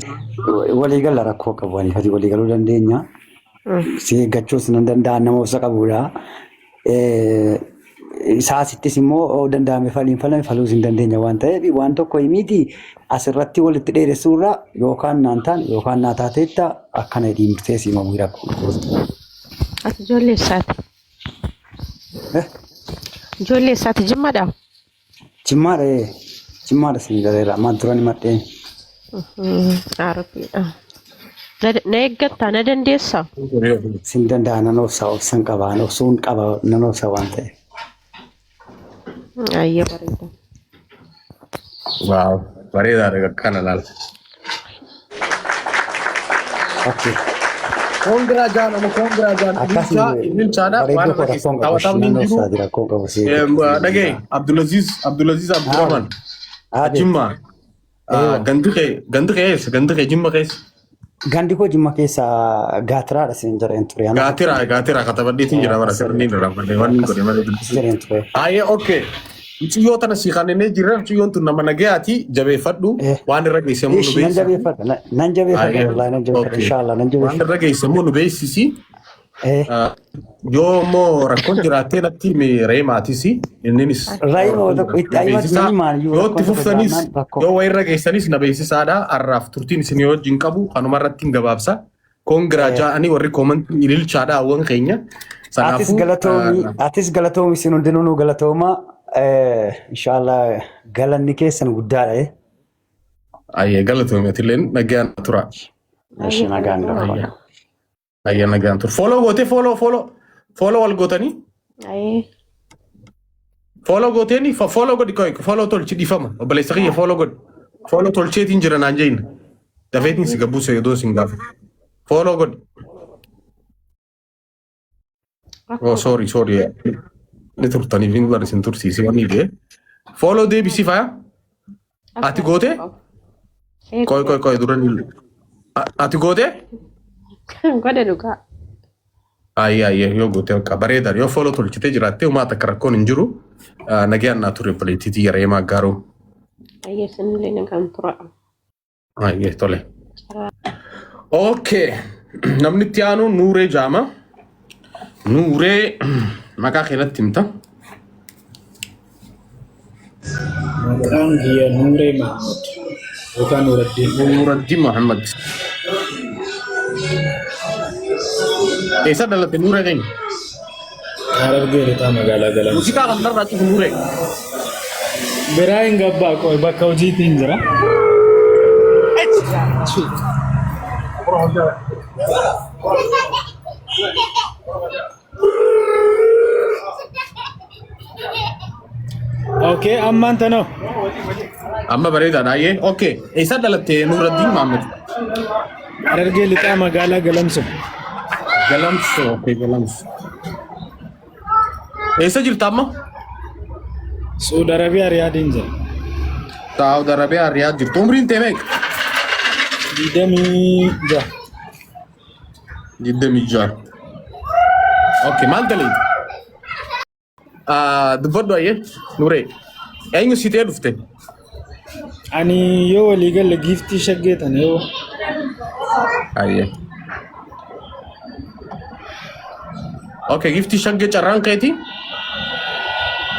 Waliigala rakkoo qabu ani fati waliigaluu dandeenya. Si eeggachuus nan danda'a nama obsa qabudha. Isaasittis immoo yoo danda'ame faliin falame faluus hin dandeenya waan ta'eef waan tokko himiiti asirratti walitti dheeressuurra yookaan naan taane yookaan naa taateetta akkana hidhiin si himamu rakkoo. Ati ijoollee eessaati? Ijoollee eessaati? Jimmadhaa? Jimmaadha jimmaadha siin galeera ammaan turan himadheen. Arabbiidha. Na eeggattaa na dandeessaa? Sin danda'a nan obsa obsan qaba obsuun qaba nan obsa waan ta'eef. Ayyee bareeda. Waaw bareedaadha akkana laal. Okay. Koongiraa jaan amma koongiraa jaan Akkas ililchaa ililchaadha waan bareedduu irra koo keessa rakkoon qabu taphatamni nan hin jiru. obsaati rakkoon qabu si Dhagaye Abdulaziz Abdulaziz Abdurrahman Aabe Jimma eewa gandi kee eessa gandi kee Jimma keessa gandi koo Jimma keessa gaatiraadha siin jedheen ture anas gaatira gaatira katabadheetiin jira bara sirni irra badhe waan akkas godhe malee akkas dubbisuu. jedheen ture. Aye okay. Mucayyoo tana si kanneen jirra mucayyoon tun nama nagayaati jabeeffadhu Eh waan irra geesse immoo nu ish nan beeksisi. jabeeffadha nan jabeeffadha Aye wallahi nan jabeeffadha okay. inshallah nan Waan jabeeffadha. irra geesse immoo nu beeksisi. Eh Yoo immoo rakkoon jiraattee natti himi reemaatis inninis yoo Raayima rakkoon tokko jiraate itti na ayyuma beeksisaa. himaan iyyuu Yoo itti rakkoon tokko fuftanis jiraannaan rakkoo. yoo wayirra geessanis na beeksisaadha. Har'aaf turtiin isin wajjin qabu kanuma irratti hin gabaabsa. Koongiraa ja'anii warri koomantii ililchaadha hawwan keenya. Atis Sanaafuu galatoomi atis galatoomi isin hundinuu nu galatooma. Inshallah galanni keessan guddaadha. Eh. ayyee galatoomi atilleen nagaan tura. Ishi nagaan Ayyee rakkoon. ayyee nagaan tura. Fooloo gootee fooloo fooloo fooloo wal gootanii Ayyee. fooloo gooteeni fooloo godhi qoy fooloo tolchi dhiifama obboleessa kiyya fooloo godhi fooloo tolcheetiin jira naan jeeyna dafeetiin si gabbuu seedoo sin gaafa fooloo godhi. Oh sorry sorry ni turtaniif hin bar isin tursiise waan idee fooloo deebisii faaya ati gootee qoy qoy qoy dura ni ati gootee Godhe dhugaa. Ayyee ayyee yoo gootee akka bareeda yoo fooloo tolchitee jiraattee uumaa takka rakkoon hin jiru nagayaan naa ture obboleettii tiyya reemaa gaaruu. Ayyee isinillee nagaan tura. Ayyee tole. Okay. Namni itti aanu Nuuree Jaama. Nuuree maqaa keenatti himta. Maqaan kiyya Nuuree Mahammad yookaan Nuuraddiin. Nuuraddiin Muhammad. Eessa dhalatte Nuuree keenya? Harargee lixaa magaalaa Galamsoo. Muuziqaa kan narraa cufu Nuuree. Biraa hin gabbaa qoy bakka hojiitiin jira. Okay, ammaan tanoo. Amma bareedaadha ayyee. Okay. Eessa dhalatte Nuuraddiin Muhammad? Harargee lixaa magaalaa Galamsoo. Galamsoo. Okay, Galamsoo. Eessa jirta amma? Suudi Arabiyaa Riyaadiin jira. Saawud Arabiyaa Riyaad jirtu. Umriin tee meeqa? 26. 26. Okay, maal daleeti? Dubbadhu ayyee Nuuree. Eenyu si ta'ee dhufte? Ani yoo walii galle giiftii shaggee tana yoo Ayyee. Okay, giftii shaggee carraan keeti.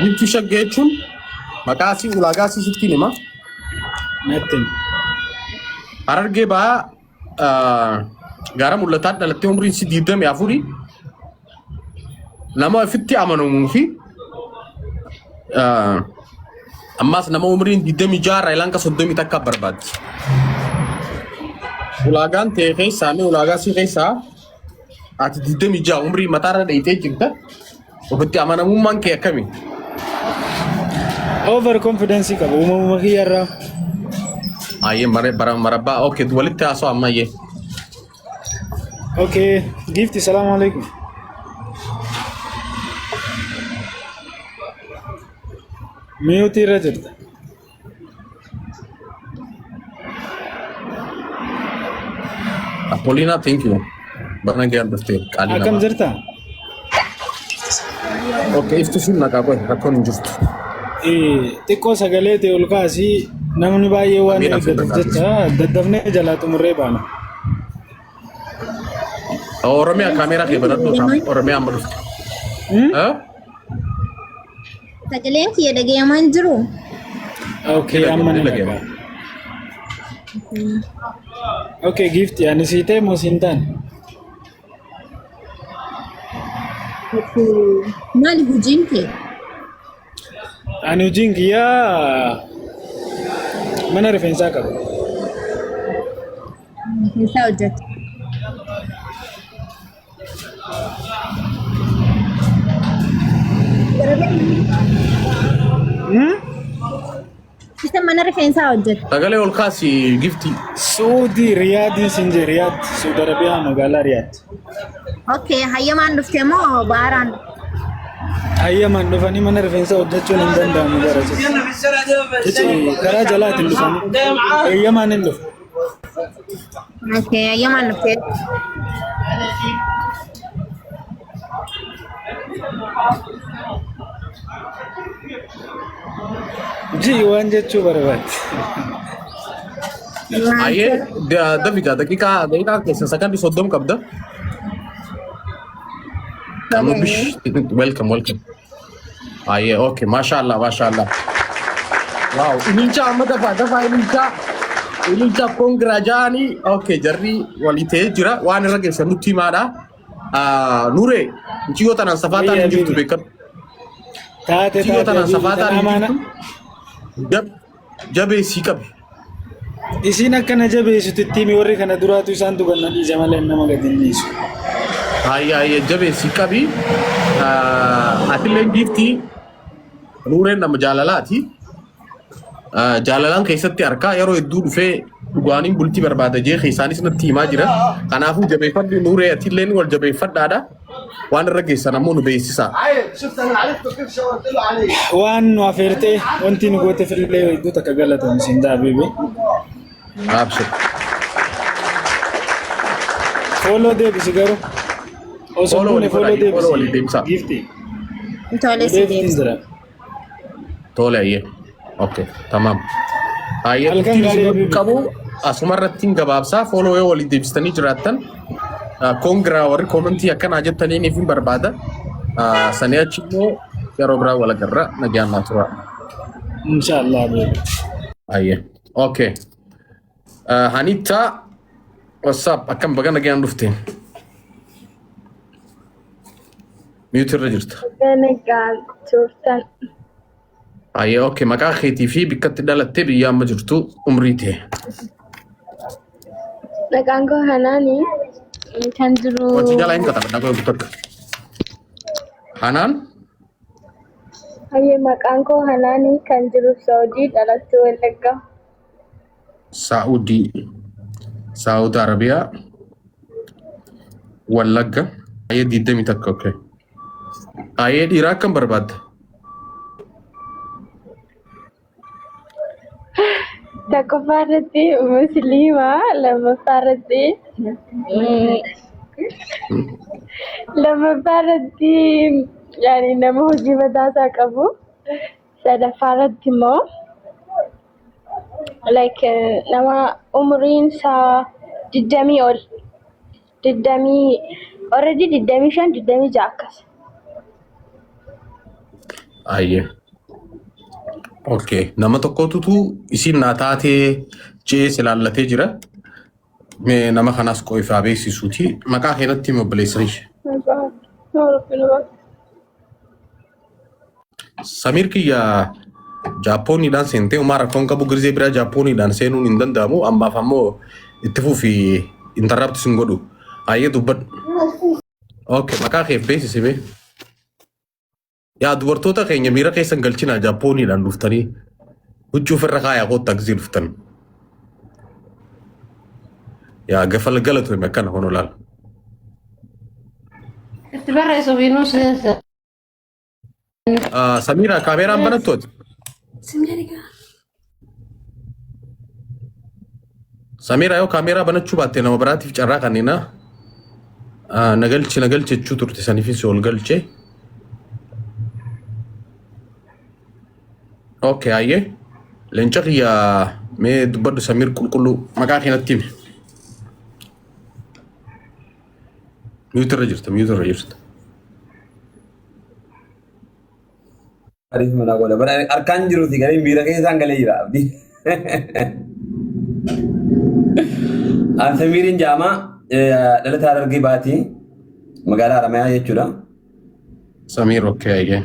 Giftii shaggee jechuun maqaa asii ulaagaa asii sittiin hima. natti himi. Harargee bahaa gaara mul'ataa dhalattee umriin si 24 nama ofitti amanamuu fi ammaas nama umriin 26 irraa ilanga 31 barbaaddi. Ulaagaan ta'e keessaa mee ulaagaa si keessaa ati 26 umrii mataarra dheeyitee jirta ofitti amanamummaan kee akkami? Over confidence qaba uumamuma kiyyarraa. Ayyee bara marabbaa okay walitti haasoo ammayyee. Okay, giifti salaamu alaikum. Miyuutii irra jirta. Apolina thank you. Bana gayaan dhuftee qaalii Akkam namaa. jirta? Okay iftu sun naqaa qoy rakkoon hin jirtu. Xiqqoo sagalee ta'e ol kaasii Namni baay'ee waan Amiin eeggatuuf asirra jecha daddafnee jalaa xumurree baana. Oromiyaa kaameeraa kee banadhu Oromiyaa amma dhufte. Eh? Sagaleen kiyya dhagayamaa hin jiru. Okay, Ni amma dhaga'ama, ni ni dhaga'ama. dhaga'a. Okay, giifti ani sii ta'e moo siin taane? Maali hojiin kee? Ani hojiin kiyyaa mana rifeensaa qaba. Rifeensaa hojjeta. Isa mana rifeensaa hojjeta. Sagalee ol kaasi gifti. Suudii Riyaadiin siin jee Riyaad, Suudi Arabiyaa magaalaa Riyaad. Okay, hayyamaan dhufte moo baaraan? Hayyamaan dhufanii mana rifeensaa hojjechuun hin danda'amu bara jechuudha. Karaa jalaatiin dhufanii hayyamaan hin dhufu. Okay, hayyamaan dhufte. Ji'i waan jechuu barbaadde. Ayyee dafigaa daqiiqaa daqiiqaa keessa sakandii 30 qabda. Amma bish welcome welcome. Ayyee okay maashaallah maashaallah. Wow ililcha amma dafaa dafaa ililcha ililcha congra jaanii okay jarri walii ta'ee jira waan irra geessan nutti himaadha. Nuree mucayyoo tanaan safaataan hin jirtu beekadhu. Taate Mucayyoo taate tanaan habiibi safaataan tana hin amaana. jirtu. Jabeessii qabi. Isiin akkana jabeessitu itti himi warri kana duraatu isaan tuqan na dhiisa malee nama gadi hin dhiisu. Hayya hayya jabeessii qabi. Atilleen giiftii Nuureen nama jaalalaati. Jaalalaan keessatti harkaa yeroo hedduu dhufee dhugaaniin bultii barbaada jee keessaanis natti himaa jira. Kanaafuu jabeeffadhu Nuuree atilleen wal jabeeffadhaadha. Waan irra geessan ammoo nu beeksisaa. Waan nu afeertee wanti nu gooteef illee hedduu takka galatoom siin ta'a habiibi. Abshir. Follow deebisi garuu. Osoo Follow buune walii follow godhaa, follow walii deebisi. deebisaa. Giifti. Tole si Deebisiin deebisa. jira. Tole ayyee. Okay, tamam. Ayyee Halkan turtiin gaarii isin habiibi. qabu asuma irratti gabaabsaa follow yoo walii deebistanii jiraattan congra warri commentii akkanaa jettaniin hin barbaada. Sanii achi immoo yeroo biraa wal agarra nagaan naa turaa. Inshaallah habiibi. Ayyee. Okay. Hanita what's up akkam baga nagaan dhufte. Mute irra jirta. Nagaan turtan. Ayyee okay maqaa keetii fi bakka itti dhalattee biyya amma jirtu umrii ta'e. Maqaan koo Hanaani kan jiru Wanti jala hin qaxabadha qoy takka. Hanaan Hayyee maqaan koo Hanaani kan jiru Saudii dhalattuu Wallaggaa. Saa'udii Saa'ud Arabiyaa Wallagga Ayyee 21 okay. Ayyee dhiiraa akkam barbaadda? Tokkoffaa irratti Musliima, lammaffaa irratti lammaffaa irratti yaani nama hojii mataa isaa qabu, sadaffaa irratti immoo like nama umriin isaa 20 ol 20 already 25 26 akkas. Ayyee. Okay. Nama tokkotutu isiin naa taatee jee si laallatee jira. Mee nama kanaas qo'ifaa beeksisuuti. Maqaa keenatti himi obboleessa kiyya. Samiir kiyya Jaappooniidhaan seentee homaa rakkoon qabu girzee biraa Jaappooniidhaan seenuun hin danda'amu. Ammaaf ammoo itti fufi interrupt sin godhu. Ayyee dubbadhu. Okay, maqaa kee beeksisi mee. Yaa dubartoota keenya miira keessan galchinaa Jaappooniidhaan dhuftanii huccuu ofirra kaayaa kottaa gisee dhuftan. Yaa gafala galatu hime akkana kun olaal. Itti barreessuuf inuu seensa. Samiira kaameeraan banattu ati? Samiira yoo kaameeraa banachuu baatte nama biraatiif carraa kannina. Na galchi na galchi jechuu turte saniifis ol galche. Okay, ayyee. Leenca kiyya mee dubbadhu Samiir qulqulluu maqaa kee natti himi. Mute irra jirta, mute irra jirta. Ariif mana godha. Bara harkaan jiruti galee miira keessaan galee jira abdii. An Samiiriin jaamaa dhalataa Harargee Baati magaalaa Haramayaa jechuudha. Samiir okay ayyee.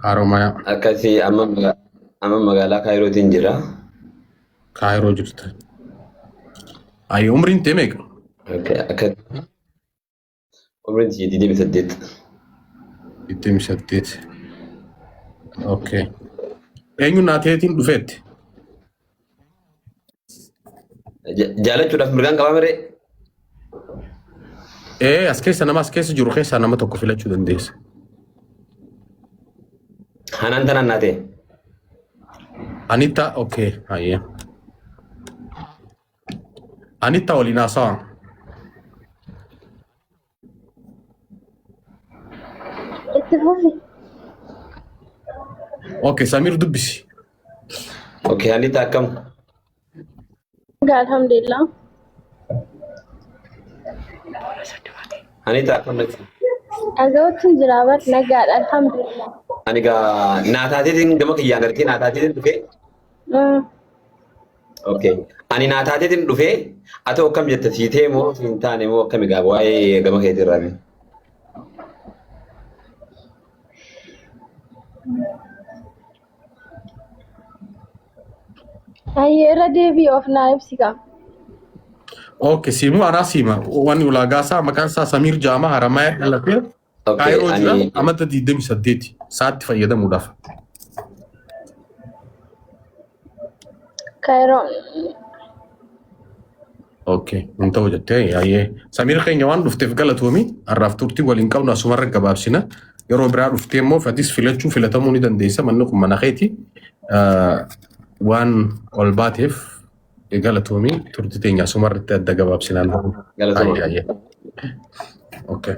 Haromayaa Akkasii amma amma magaalaa Kaayirootiin jira. Kaayiroo jirta. Ayyee umriin tee meeqa? Okay, akka umriin tiyya 28. 28. Okay. Eenyu naateetiin dhufeetti? Jaalachuudhaaf mirgaan qabaa miree? Ee as keessa nama as keessa jiru keessaa nama tokko filachuu dandeessa. Hanaan tanaan naa ta'e. Anita okay hayyee. Anita waliin haasawaa. Itti fufi. Okay Samir dubbisi. Okay, Anita akkam? Egaa alhamdulillah. Anita akkam natti? Dhaga'uutti jira bar nagaadha alhamdulillah. Ani gaa naa taateetiin gama kiyyaan gartee naa taateetiin dhufee. Okay. Ani naa taateetiin dhufee atoo akkam jetta sii ta'e moo sii hin taane moo akkami gaa waa'ee gama keetii irraa mee? Hayyee irra deebi'i of naa ibsi kaa. Okay siimuu anaa siima wanni ulaagaa isaa maqaan isaa Samiir Jaamaa Haramayaa dhalatee Okay, Kaayiroo jira ani amata 28 saatti fayyadamuudhaaf. Kaayiroo. Okay, hin ta'u jettee yaa'ee. Samiir keenya waan dhufteef galatoomi. Har'aaf turtii waliin qabnu asumarra gabaabsina. Yeroo biraa dhuftee immoo atis filachuu filatamuu ni dandeessa. Manni kun mana keeti. Waan ol baateef galatoomi. Turtii teenya asumarratti adda gabaabsinaan. Galatooma. Ayyee. Okay.